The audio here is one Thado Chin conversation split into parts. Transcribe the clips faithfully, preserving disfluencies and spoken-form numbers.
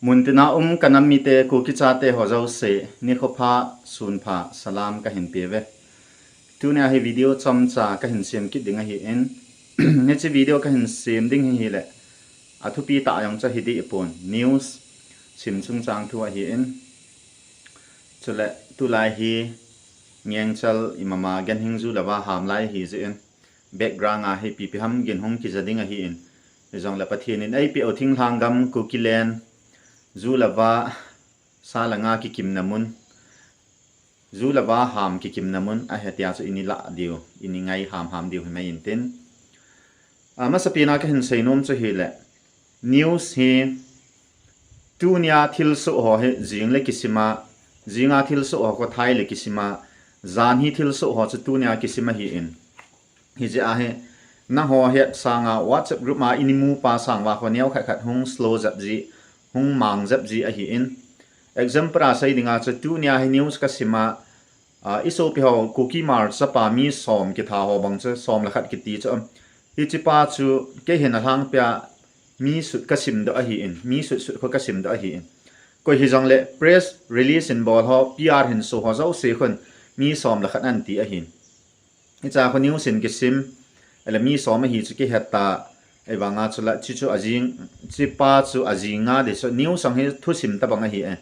Muntina um ka nam mite, Kuki chate ho jouse, nikho pha, sun pha, salam kahin pe uve. Tunia hi video chomcha kahin sem kit ding ahin, hiche video kahin sem ding hi hileh, athupi tah jong chu hi deh pon, news sim chungchang thu ahin. Chuleh tulai hi Ngengchal i mama Genhing ju le va ham lai ahi jeh in, background a hi ipi ipi ham gin hung kija ding ahin. Hijongleh Pathen in eipeh u thinglhang gam Kukiland, ju le va, sa le nga kikimna mun, ju le va ham kikimna mun ahi tia chu ini lah diu, ini ngai hamham diu himai intin. Amasapen a kahin seinom chu hileh, news hi tunia thilsoh ho hi jing le kisima, jinga thilsoh ho khu thai le kisima, jan hi thilsoh ho chu tunia kisim ahin. Hijeh a hi, nangho het sanga WhatsApp group a ini mupa sang uva khu neokhat khat hung slow jep ji, hung mang jep ji ahin. Example a sei dinga chu tunia hi news kasima, i sopi ho Kuki Hmar chapa mi som kitha ho bang chu som le khat kiti chu, hichepa chu keihin alhangpia mi sut kasimdoh ahin, mi sut sut khu kasimdoh ahin. Koi hijongleh press release in bol ho, PR hinso ho jouse khun mi som le khat anti ahin. Hichea khu news in kisim, ahile mi som ahi chu kihet ta, ahivanga chula, chuchu ajing, chupa chu ajinga di chu news jong hi thusim tobang ahi e.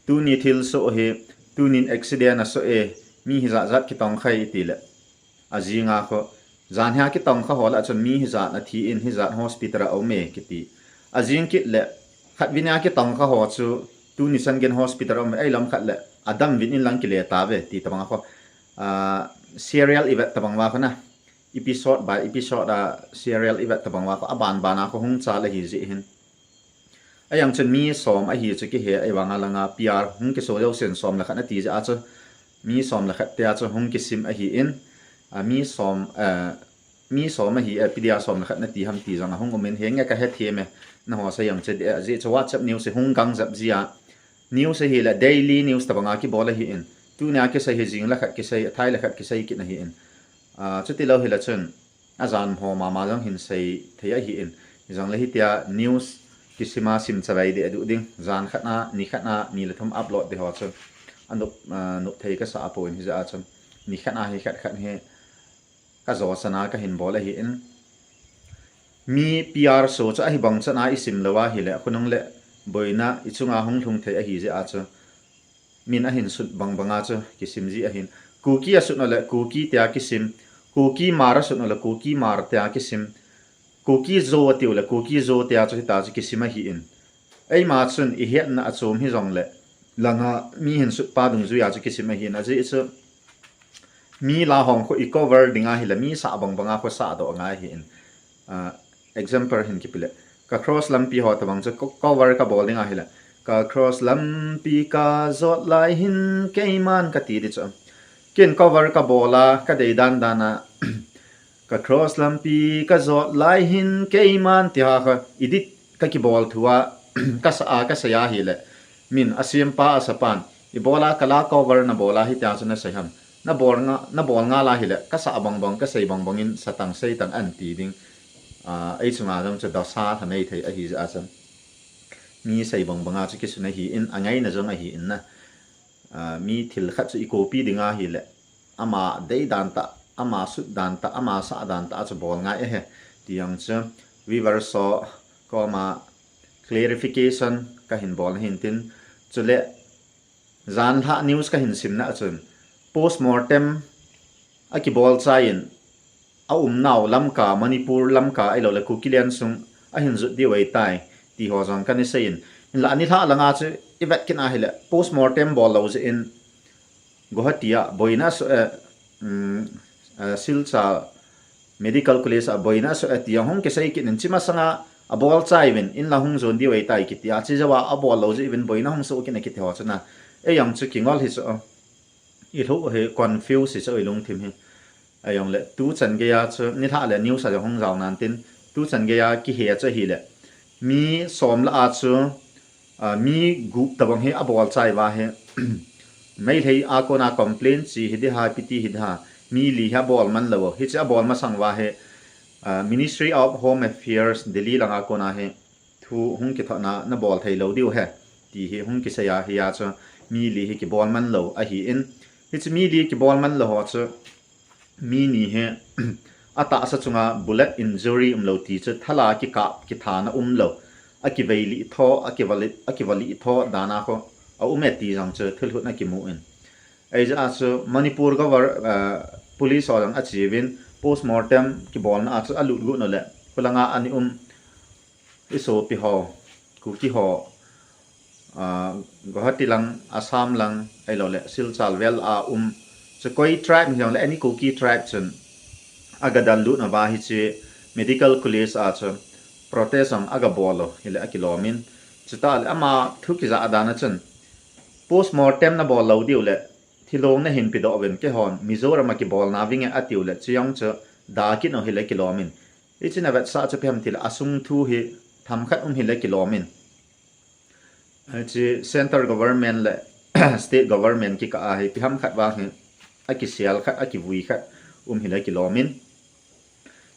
Tuni thilsoh hi, tunin accident asoh e, mi hijat jat kitongkhai tileh, ajinga khu, jan hia kitongkha ho lah chun mi hijat athi in, hijat hospital a um e kiti. Ajing kit leh, khatvin a kitongkha ho chu, tuni chan geiyin hospital a um e, ahilam khat leh, adamvin inlang kile tauve ti tobang a khu, serial ivet tobang uva khu na, episode by episode a serial ivet tobang uva khu, aban ban a khu hung chal ahi jeh hin. Ajang chun mi som ahi chu kihe, ahivanga langa PR hung kiso jousen som le khat ati jeh a chu, mi som le khat tia chu hung kisim ahin, mi som, mi som ahi e, ipi dia som le khat nati ham ti jong ahung umin, henge kahethem e, nangho sei jong chu, ajeh chu WhatsApp news hi hung gang jep ji a, news ahileh daily news tobanga kibol ahin, tunia kisei hi jing le khat kisei, thai le khat kisei kit ahin. Chutilou hile chun, ajanho mama jong hin sei thei ahin, hijongle hitia news kisima sim chavai deh duh ding, jan khat a, ni khat a, ni le thum upload ding ho chu, anop, nop thei kasah apoi, hijeh a chun, ni khat a hi khat khat hi kajo chan a kahin bol ahin. Mi PR so chu ahibang chan a isim lou ahile, khonung le boina ichunga hung lhung thei ahi jeh a chu, min ahin sut bang banga chu kisim ji ahin. Kuki asut uleh Kuki tia kisim, Kuki Hmar asut uleh Kuki Hmar tia kisim, Kuki Zo atiu leh Kuki Zo tia chu hita chu kisim ahin. Eima chun ihetna achom hijongleh, langa mi hin sutpa dungjuia chu kisim ahin, ajeh chu mi la hong khu i cover ding ahile mi sah bang banga khu sahdoh ngai ahin. Example hin kipe leh, ka cross lampi ho tobang chu cover kabol ding ahile, ka cross lampi kajot lai hin keiman kati di chu, ken cover kabol a kadei dan dan a, ka cross lampi kajot lai hin keiman ti ha kha, edit kakibol thua, kasah a kasei ahile, min asempa asapan, ibola kala cover nabola hitia chu nasei ham, nabol nga, nabol ngal ahile kasah bang bang, kasei bang bangin satang seitang anti ding. Eichunga jong chu dosa lhamei thei ahijeh a chun, mi sei bang banga chu kisun ahin, angaina jong ahin na. Mi thil khat chu i copy ding ahile, ama dei dan tah, ama sut dan tah, ama sah dan tah a chu bol ngai ahi, ti jong chu viewers ho koma clarification kahin bolna hintin. Chule, janlhah news kahin simna a chun, postmortem akibol chaiyin, aumnau Lamka, Manipur Lamka ahiloule Kukiland sung ahin jot diu ahitai, ti ho jong kana seiyin. Hinla nilhah langa chu ivet kit ahile, postmortem bol lou jeh in, Guwahati a boina asoh e, Silchar Medical College a boina asoh e ti jong hung kisei kit in, hiche masanga abol chaiuvin, inlang hung jon diu ahitai kiti a, hiche jouva abol lou jeh uvin boina hung soh kit in akiti ho chu na. Ei jong chu kingol hi chu, ilhuh hi confuse hi chu, ilungthim hi. Ahijongle tuchan geiya chu nilhah le news a jong hung jao nan tin, tuchan geiya kihe chu ahile, mi som lah a chu, mi gup tobang hi abol chai uva hi, Meitei a kona complain chi hi di ham, ipi ti hi di ham, mi li hi abol man lou, hiche abol masang uva hi, Ministry of Home Affairs Delhi langa kona hi thu hung kithotna nabol thei lou diu ahi. ti hi hung kisei a, hia chu mi li hi kibol man lou ahi in. Hichu mi li kibol man lou ho chu mi ni hi atahsa chunga bullet injury umlou ti chu thala kikap kithana umlou, akivei li tho, akiva li, akiva li tho dana kho a um e ti jong chu thilhut na kimu in. Ei ja chu Manipur government, uh, police ho jong achievin postmortem kibolna a chu alut gu no le, khulanga ani um isopi ho, Kuki ho, uh, Guwahati lang, Assam lang, ei lo le Silchar vel a um. Chu koi tribe hi jong le any Kuki tribe chun aga dal lut na va hi chu medical college a chu protest jong aga bol lou, hi le akilom in. Chuta le ama thu kija dana chun postmortem na bol lou diu le thilong na hin pe doh uvin, keihon Mizoram a kibolna vinge atiu le, chu jong chu da kit no hi le kilom in. Hichu na vetsah chu ipi ham ti le, asung thu hi themkhat um hi le kilom in. Hichu central government le state government kikah a hi ipi ham khat vang hi akisial khat, akivui khat um hi le kilom in.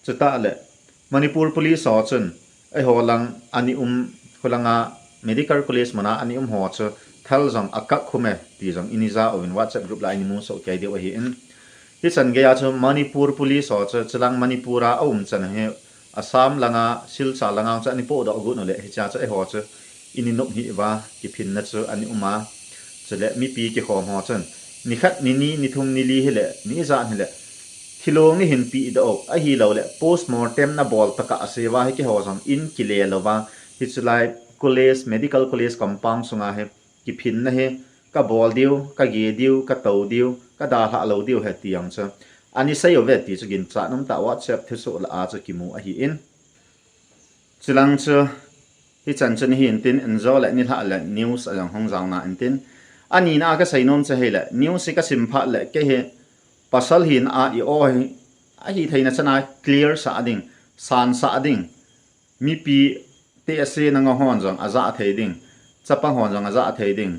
Chuta le Manipur police ho chun eiho lang ani um, khulanga medical college muna ani um ho chu thal jong akap khum e ti jong ini ja uvin WhatsApp group la ini mu soh kei diu ahi in. Hichan gei a chu Manipur police ho chu chulang Manipur a aum chan hi Assam langa, Silchar langa chu ani podoh gu no le, hicha chu eiho chu ini nop hi va kiphinna chu ani um a. Chule mipi kikhom ho chun nikhat, nini, nithum, nili hi le, ni ijat hi le thilong ni hin pe doh u, ahi lo le postmortem na bol tokah a se va hi keiho jong in kile lou va, hichu lai college, medical college compound sunga hi kiphinna hi ka bol diu, ka ge diu, ka tou diu, ka dalha lou diu ahi ti jong chu ani sei uve ti chu ginchat um tah WhatsApp thusoh la a chu kimu ahi in. Chulang chu hichan chu ni hin tin, injo le nilhah le news a jong hung jao na in tin. Ani na a ka sei nom chu hi le, news hi ka sim phat le kei hi pasal hina a i aw hi ahi theina chan a clear sah ding, san sah ding, mipi te ase na nga hon jong aja thei ding, chapang hon jong aja thei ding,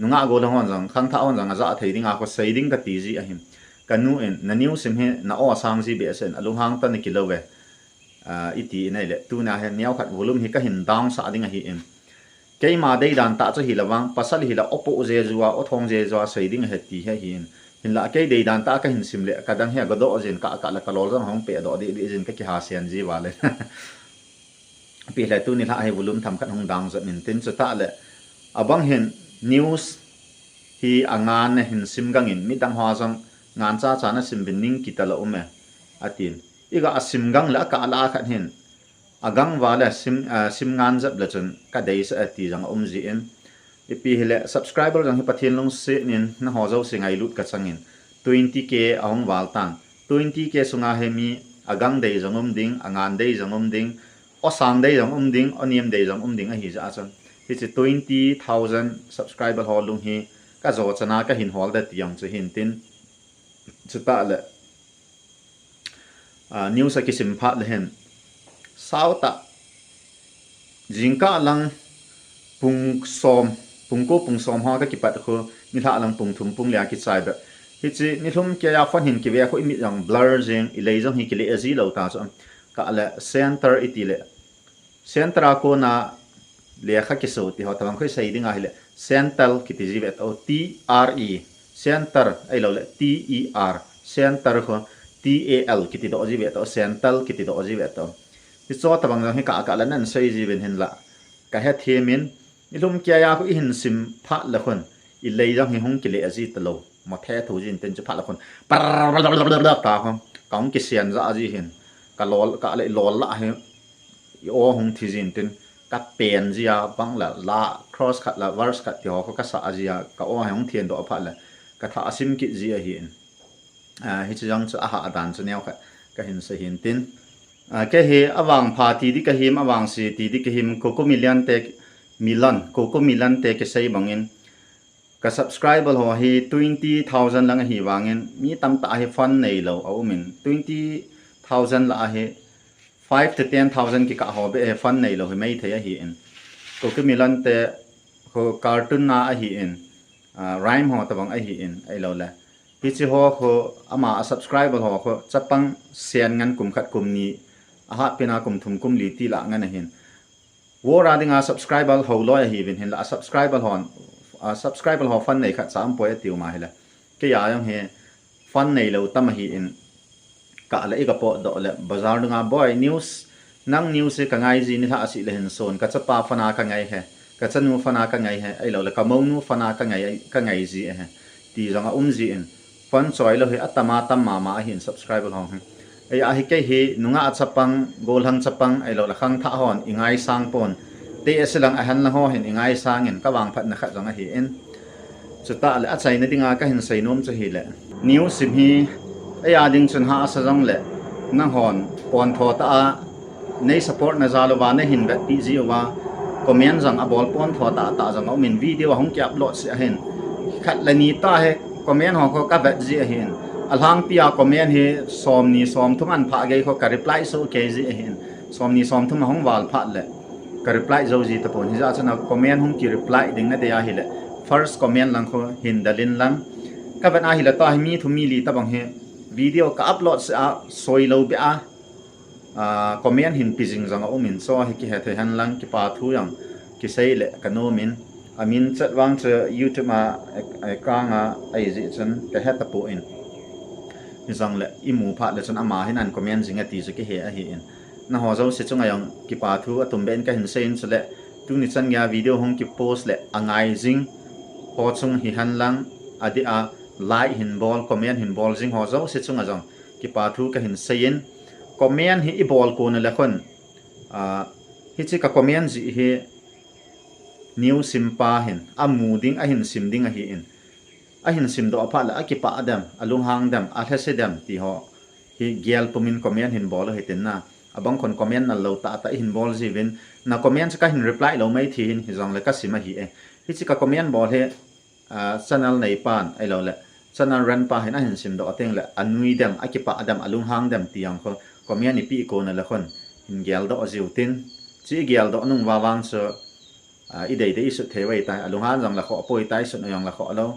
nungah gollhang hon jong, khangthah hon jong aja thei ding a kho sei ding ka ti ji ahi. Ka nu in, na news sim hi na aw sang ji behseh in, alunghang tah na kilou ve, ah, i ti in ahi le, tuna hi neokhat volume hi ka hin down sah ding ahi in. Keima deidan tah chu hi la vang, pasal hi la aw po je ju a, aw thong je ju a sei ding ahi ti hi ahi in. Hinla kei deidan tah ka hin sim le, ka dang hi a godoh jin ka, ka la ka lol jong hung pe doh di, di jin ka kiha sian ji va le. Pi le tuni la hi volume themkhat hung down jat in tin, chuta le abang hin news hi angan na hin sim gang in, midang ho jong ngan cha cha na sim bin ning kita la um e, atin. I ga a sim gang le a ka la khat hin agang va le sim, ah, sim ngan jep le chun ka dei sa e ti jong a um ji in. Ipi hi le subscriber jong hi Pathen lungset in na ho jouse ngailut ka chang in twenty K ahung val tan. Twenty K sunga hi mi agang dei jong um ding, angan dei jong um ding, aw sang dei jong um ding, aw nem dei jong um ding ahi ja chun. Hichu twenty thousand subscriber ho lung hi ka jo chana ka hin hol da ti jong chu hin tin. Chuta le, ah, news a kisim phat le hin. Sao tah. Jingkah lang pung som, pung ko pung som ho ka kipat khu, nilhah lang pung thum pung li a kichai be. Hichu nilhum kei a phone hin kive khu i mit jong blur jing, i lei jong hi kile ji lou ta chu. Ka le center i ti le. Center a kona lekha kiso ti ho tabang khu i sei ding ahi le. Center kiti ji ve to, T R E. Center, ei lo le, T E R. Center khu, T A L kiti doh ji ve to, center kiti doh ji ve to. Hicho tabang jong hi ka, ka la nan sei ji ven hin la. Ka he thiam in, nilhum kei a khu i hin sim phat le khun, i lei jong hi hung kile ji ta lou. Mo the thu jin tin chu phat le khun. Par ta khu, ka hung kisian ja ji hin. Ka lol, ka le lol la hi. I aw hung thi jin tin, ka pen ji a bang la, la, cross khat la, verse khat ti ho khu ka sa ji a, ka aw hi hung thian doh phat le, ka tha a sim kit ji ahi in. Ah, hichu jong chu a ha dan chu neokhat ka hin sei hin tin. Ah, kei hi avang pha ti di ka him, avang si ti di ka him, Coco Million te, Million, Coco Million te kisei bang in. Ka subscriber ho hi twenty thousand lang ahi vang in, mi tamtah hi phone nei lou a um in, twenty thousand la ahi, five to ten thousand kikah ho be hi phone nei lou hi mei thei ahi in. Coco Million te khu cartoon na ahi in, ah, rhyme ho tabang ahi in, ei lo le. Hichu ho khu ama a subscriber ho khu chapang sian ngan kum khat kum ni, a hat pina kum thum kum li ti la ngan ahin. War a dinga subscriber ho loi ahiuvin, hinla a subscriber hon, a subscriber ho fan nei khat cha umpoi atiu ma hile, kei a jong hi fan neilou tam ahin, kah le i ka potdoh le bazar dunga, "Boi, news, nang news hi ka ngai ji, nilhah a sih le hin son, ka chapa fan a ka ngai e, ka chanu fan a ka ngai e, ahilou le ka mounu fan a ka ngai, ka ngai ji e," ti jong aum jin, fan choi lou hi atam a tam mama ahin subscriber hon hi. Ahia hi kei hi nungah chapang, gollhang chapang, ahilou le khangthah hon i ngaisang pon, te ase lang ahen lang ho hin i ngaisang in, ka vangphatna khat jong ahin. Chutah le achaina dinga ka hin seinom chu hile, news sim hi eia ding chun hahsa jongle, nanghon pontho tah a nei support na jal uva, nei hin vetpi ji uva, comment jong abol pontho tah tah jong aumin, video ahung ki upload seh ahin, khat le ni tah hi comment ho kho ka vet ji ahin, alhangpi a comment hi somni somthum ahin phah gei kho ka reply soh kei ji ahin, somni somthum ahung val phat le ka reply jou ji tapon, hijeh chun a comment hung ki reply ding nadei ahile, first comment lang kho hin del in lang, ka vet ahile tua hi mi thum mi li tobang hi video ka upload seh a soilou beh a, comment hin pe jing jong aumin, chu hi kihe thei hen lang, kipa thu jong kisei le ka nomin, amin chet vang chu YouTube a account a ahijeh chun ka he tapon, hijongle i mu phat le chun ama hin ahin comment jing e ti chu kihe ahin, nangho jouse chunga jong kipa thu atumbeh in ka hin seiyin, chule tuni chan geiya video hung ki post le angai jing ho chung hihen lang, adeh a like hin bol, comment hin bol jing ho jouse chunga jong kipa thu ka hin seiyin, comment hi i bol kona le khun, hiche ka comment jeh hi news simpa hin amu ding, ahin sim ding ahin, ahin simdoh phat le akipah dem, alunghang dem, alhase dem ti ho hi gel pumin comment hin bol u hitin na. Abang khun comment nallou tahtah ihin bol jiuvin, na comment chu ka hin reply lou mai thei hin, hijongle ka sim ahi e. Hiche ka comment bol hi channel neipan ahiloule channel run pa hin ahin simdoh tengle anui dem, akipah dem, alunghang dem ti jong khu comment ipeh kona le khun hin geldoh jiu tin, chu igeldoh nung uva vang chu ideidei isut thei uve tai, alunghan jong la khoh poi tai, sut u jong la khoh lou,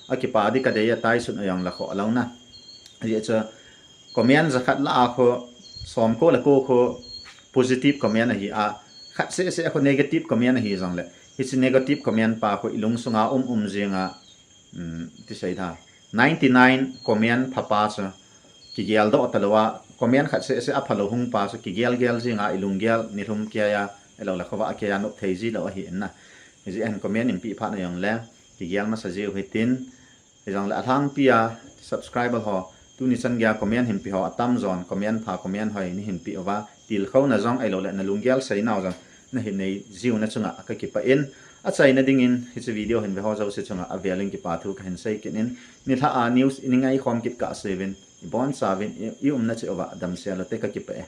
akipah di kadei atai, sut u jong la khoh lou na. Ajeh chu comment jakhat lah a khu somko le ko khu positive comment ahi a, khat sehseh khu negative comment ahi jongle, hiche negative comment pa khu ilungsunga um um jinga, tisei tha, ninety nine comment phapa chu kigeldoh talou a, comment khat sehseh aphalou hung pa chu kigelgel jinga, ilunggel nilhum keiya ahiloule khovah keiya nop thei jilou ahi in na. Hijeh hin comment inpeh phat na jongle kigel masa jiu hitin, hijongle alhangpia subscriber ho, tuni chan geiya comment hinpe ho atamjon comment pha, comment hoi neihin peh uva, tilkhouna jong ahiloule nalunggel seinau jong nahin nei jiu na chunga kakipah in, achaina dingin hiche video hin ve ho jouse chunga avelin kipa thu kahin sei kit in, nilhah a news inei ngaikhom kit kahseuvin, ibonchauvin, iumna cheh uva damsel ute, kakipah e.